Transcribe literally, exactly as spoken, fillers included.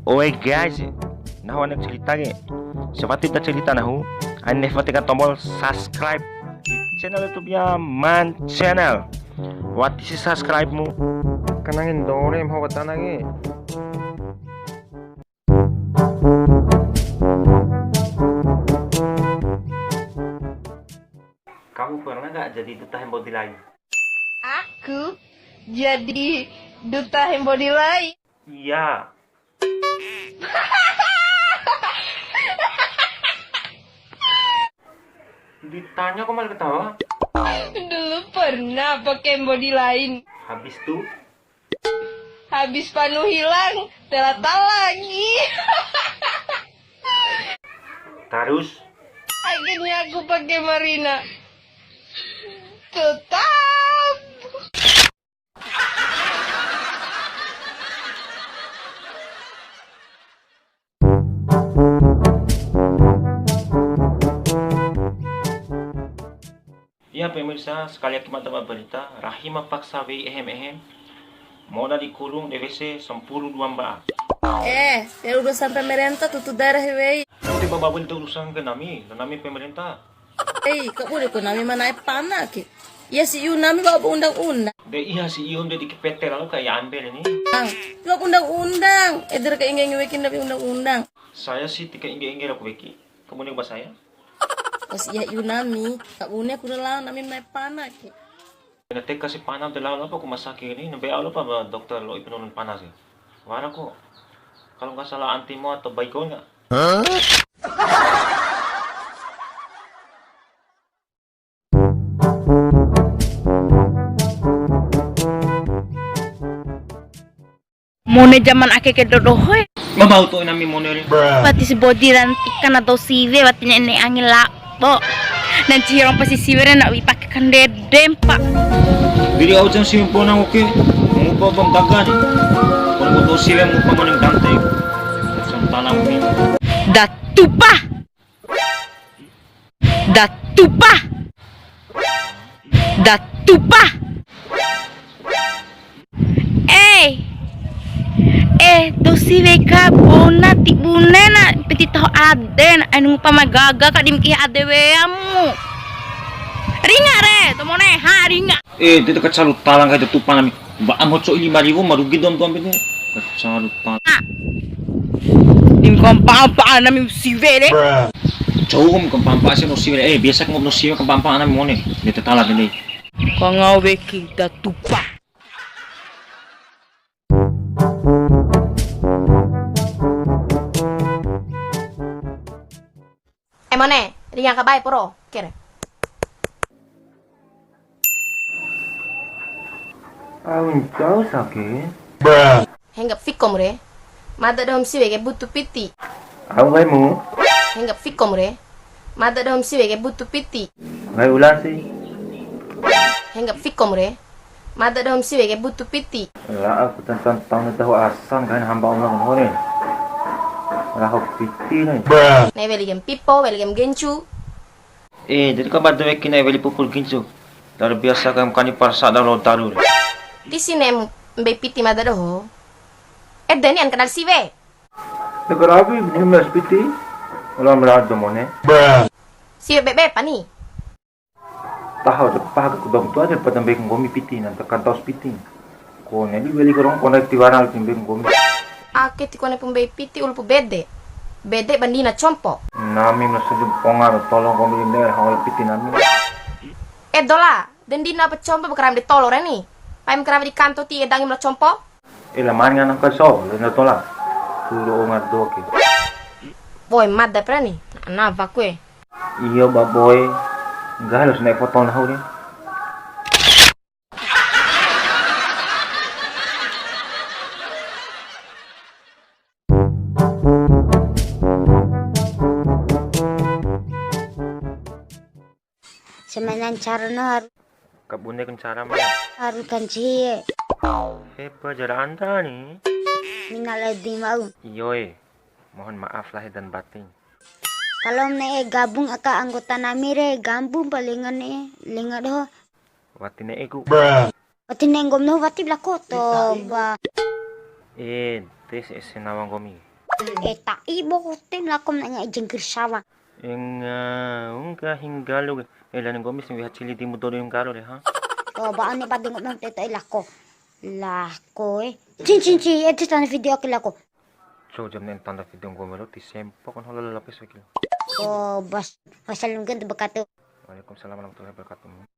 Oe guys, nahu ne'e cerita ke. Sawatipu ta cerita nahu, aina nefa teka tombol subscribe di channel YouTube-nya Man Channel. Watisi subscribe-mu. Kanange ndore maho watana ke. Kamu pernah nggak jadi duta hand body lain? Aku jadi duta hand body lain? Iya. Ditanya kok malah ketawa? Dulu pernah pakai body lain. Habis tuh? Habis panu hilang, telatal lagi. Terus? Akhirnya aku pakai Marina. Tetap. Iya, pemirsa, sekali lagi mantap berita, Rahima paksa wei ehem-ehem, mona dikurung di W C sampuru dua mba'a. Eh, ya urusan pemerintah tutu daerah wei. Itu baba itu urusan ke nami, dan nami pemerintah. Ei, kak bune ko nami ma na'e pana ke. Iya si iu nami baba undang-undang. De iya si iu de diki P T lalu kayak ambil ini. Bang, baba undang-undang. Eder ke ingge-ingge wekin tapi undang-undang. Saya sih tiga ingge-ingge aku weki. Kamu nih bahasa saya? Pas iya iu nami, kak bune aku rela nami ma na'e pana ke. Ina teka si pana de lao apa ku masaki ini, nembe alo apa ba dokter lo ipi nunun pana sih. Wara ko. Kalau nggak salah antimo atau Baygon nggak? Mone jaman ake ke dodoho e. Ma bau to nami mone re. Wati si bodi rantika na dou siwe, wati ne'e angi labo. Na ncihi rompa si siwe re na wi'i pake kandede mpa. Diri au jam siwe mpona oke. Mupa bang gaga ni. Kon dou siwe mupa maning dante. Santana mui. Datupa. Datupa. Datupa. Eh. Eh, dou siwe ka bona ti bune na piti taho ade na anu ngupa ma gaga ka di ma kiha ade weamu. Ringa re, to mone ha ringa. Eh, de ka caru tala nggahi datupa nami. Ba am hoco lima ribu ma rugi dou ambe ni. Ka caru tala. Ah. Di ma kampa-ampa nami siwe re. Cou ma kampa-ampa si no siwe re. Eh, biasa ka no siwe kampa-ampa nami mone. De tala de. Ka ngau weki datupa. Eh, mone, ringa kabae poro, kere. Au ncau sake. Hengga fikom re. Mada dohom siwe ke butu piti. Au ngaimu. Hengga fikom re. Mada dohom siwe ke butu piti. Ngai ulasi. Hengga fikom re. Mada dohom siwe ke butu piti. La'a ku tentang tahu asam kan hamba Allah kan hore. Raho piti ni. Ne'e weli kem pipo, weli kem gencu. Eh, jadi ka bade weki ne'e weli pupur gincu. Luar biasa kam kani parsa dalo daru. Di sini em mbei piti mada doho. Eh, deni an kenal siwe. Negara abi ini mas piti. Ulam rado mone. Siwe bebe pani. Taho de paha ku dou tua de pada mbei nggomi piti nan tekan taus piti. Kone di weli korong kone tiwara timbe nggomi. Ake ti kone pu mbei piti ulu pu bede. Bede ba ndina compo. Nami ma sujud ponga ro tolo nggomi ne hol piti nami. Eh, dola, de ndina pa compo ba karam de tolo re ni. Paim karam di kanto ti edangi ma compo. Eh, la mani ana ka so, le na tola. Turu o ngar do ke. Boy, mada pra ni. Ana va kue. Iyo, ba boy. Enggak harus naik foto nahu ni. Samena ncara no haru. Kabune ku ncara ma. Haru kancihi. Hepa jara anda ni. Minal aidin wa'u. Iyoe. Mohon maaf lahir dan batin. Kalau ne'e gabung aka anggota nami re, gabung palingan ne'e, lenga doho. Wati ne'e ku. Wati ne'e nggomi doho, wati bela koto, ba. Eh, tes ese nawa nggomi. Eh, ta'i bote lako ma nanya jengkir sawa. Enga, unga hinggalu ke. Eh, lani nggomi si weha cili di mudo di nggaro de, ha? Oh, ba ane bade ngomong te ta'i lako. Lako, eh. Cin, cin, cin, eh, tanda video ke lako. Cou jam nen tanda video nggomi lo, ti sempo kan hola lapis wakil. Oh, bas. Wassalamualaikum warahmatullahi wabarakatuh. Waalaikumsalam warahmatullahi wabarakatuh.